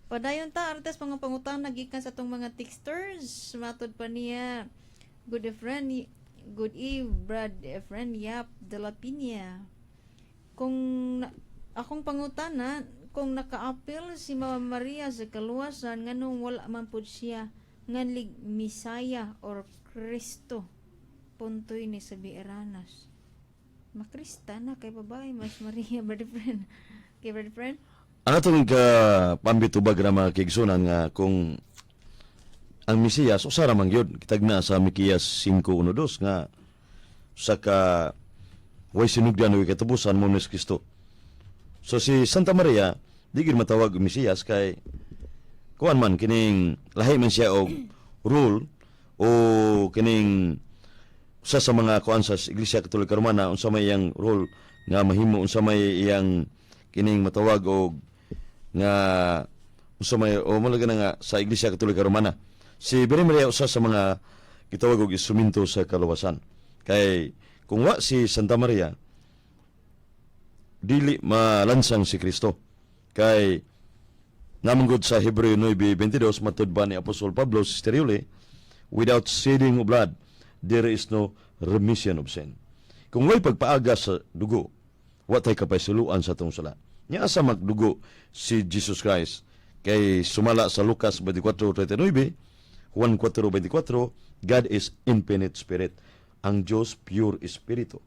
Padayon ta artes mga pangutana gikan sa atong mga texters. Matod pa niya, good friend, good eve, Brad friend Yap de la Piña. Kung na, akong pangutana, kung nakaapil si Mama Maria sa kaluwasan, nganong wala man pud siya nganlig Misaya or Kristo? Puntoy ni sa Bieranas. Makrista na kay babae mas Maria, brother friend. Okay, brother friend. Ang atong ka pambitubag ra, mga kaigsunan, nga kung ang Mesiyas usa ra man gyud, kitag na sa Miqueas 5:1-2 nga sa ka way sinugdan way katubusan mo ni Kristo. So si Santa Maria di gyud matawag og Mesiyas kay kuan man kining lahi man siya og role o kining usa sa mga kuan sa Iglesia Katolika Romana, unsa may iyang role nga mahimo, unsa may iyang kining matawag og nga unsa may o malaga na nga sa Iglesia Katolika Romana. Si Birhen Maria usa sa mga gitawag og instrumento sa kaluwasan kay kung wa si Santa Maria, dili malansang si Kristo kay namanggod sa Hebreo 9:22, matud ba ni Apostol Pablo, Sister Yuli, "Without shedding of blood there is no remission of sin." Kung way pagpaaga sa dugo, wa tay kapasayloan sa atong sala. Nya asa magdugo si Jesus Christ? Kay sumala sa Lucas 24:39, Juan 4:24, God is infinite spirit. Ang Diyos pure espiritu.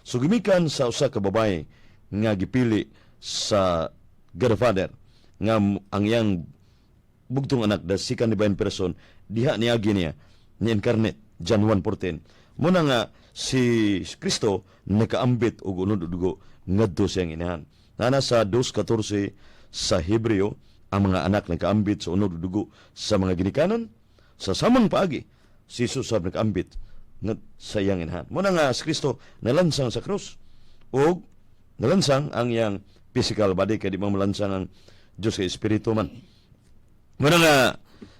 So gimikan sa usa ka babae nga gipili sa God the Father nga ang iyang bugtong anak, the second divine person, diha niagi niya ni incarnate, John 1:14. Muna nga si Kristo nakaambit og unod og dugo ngadto sa iyang inahan. Nana sa 2:14 sa Hebreo, ang mga anak nakaambit sa unod og dugo sa mga ginikanan. Sa samang paagi, si Jesus sab nakaambit nga sa iyang inahan. Muna nga si Kristo nalansang sa krus ug nalansang ang iyang physical body kay di man malansang ang Diyos kay espiritu man. Muna nga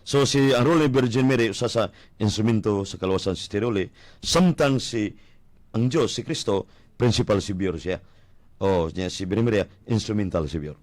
so si ang role ni Virgin Mary usa sa instrumento sa kaluwasan, si Tirole, samtang si ang Diyos, si Kristo, principal savior siya. O niya si Virgin Maria instrumental savior.